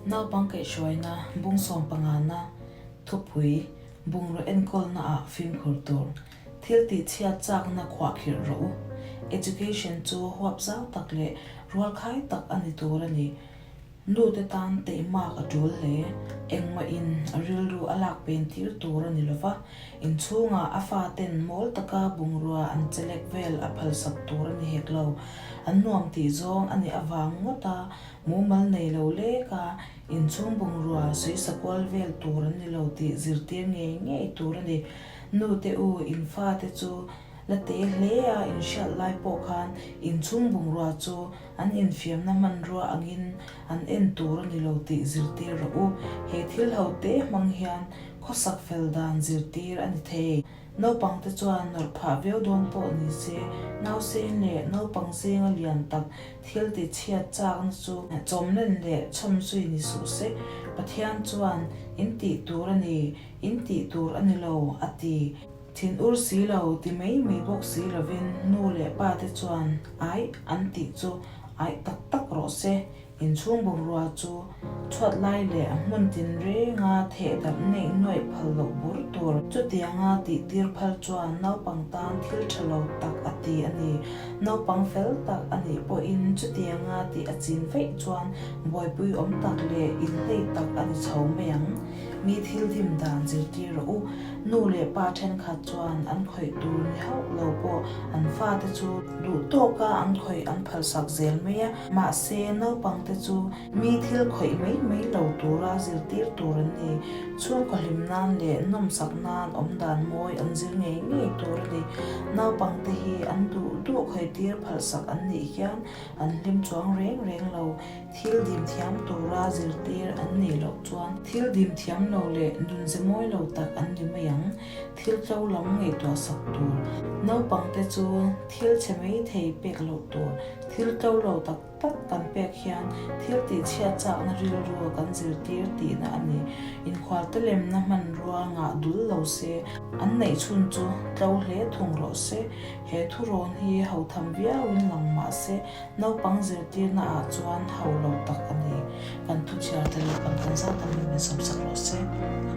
Naupang kaihhruaina bung sawmpangana thupui bungraw enkawlna ah fimkhur tur thil tih chhiat chakna khuahkhirh rawh u. Education chu huap zau tak leh rualkhai tak a ni tur a ni. Nu te tan teihmak a tul hle. Engmah in a rilru a lak pen tir tur a ni lova, inchhungah a fa ten mawl taka bungrua an chelek vel a phalsak tur a ni hek lo. An nuam tih zawng a nih avang ngawt a, mumal nei lo lek a, inchhung bungrua suisa kual vel tur an ni lo tih zirtir ngei ngei tur a ni. Nu te u, in fa te chu la te hle a, inhriat lai pawh khan inchhung bungrua chu An infiamna hmanrua angin an en tur a ni lo tih zirtir rawh u. He thil ho te hmang hian khawsak fel dan zirtir a ni thei. Naupangte chuan nawrh phah viau dawn pawh ni se, nauseng leh naupang zinga lian tak thil ti chhiat chakna chu chawmlen leh chhawmzui ni suh se. Pathian chuan in tih tur a ni, in tih tur a ni lo, a ti. Thin ur si lo ti mai mai bawk si lovin nu leh pa te chuan aih an tih chu aih tak tak rawh se, inchhung bungrua chu chhuat lai leh hmun tinrenga theh darh neih nuaih phal loh bur tur. Chutianga tih tir phal chuan naupang tan thil tha lo tak a ti a ni. Naupang fel tak a nih pawhin chutianga tih a chin vaih chuan buaipui awm tak leh inhlei tak a ni chho mai ang. Mi thil dim dan zirtir rawh u. Nu leh pa thenkhat chuan an khawih tur ni hauh lo pawh an fate chu duh tawka an khawih an phalsak zel mai a. Mahse, naupangte chu mi thil khawih mai mai lo tura zirtir tur an ni. Chhungkaw hlim nan leh nawmsak nan awm dan mawi an zir ngei ngei tur a ni. Naupangte hi an duh duh khawihtir phalsak an nih hian an hlim chuang reng reng lo. Thil dim thiam tura zirtir an nih loh chuan thil dim thiam lo leh nunze mawi lo tak an ni mai ang. Thil tlo lam ngaihtuah sak tur. Naupangte chu thil chhe mai thei pek loh tur. Thil tlo lo tak tak kan pek hian thil tihchhiat chakna rilru kan zirtir tihna a ni. Inkhualte lemna hmanrua ngah dul lo se, an neih chhun chu tlo hle thung rawh se. He thurawn hi hotham viauin lang mah se, Naupang zirtirna ah chuan hau lo tak a ni. Kan thuchhiar te leh kan kan zat ang in min sawmsak rawh se.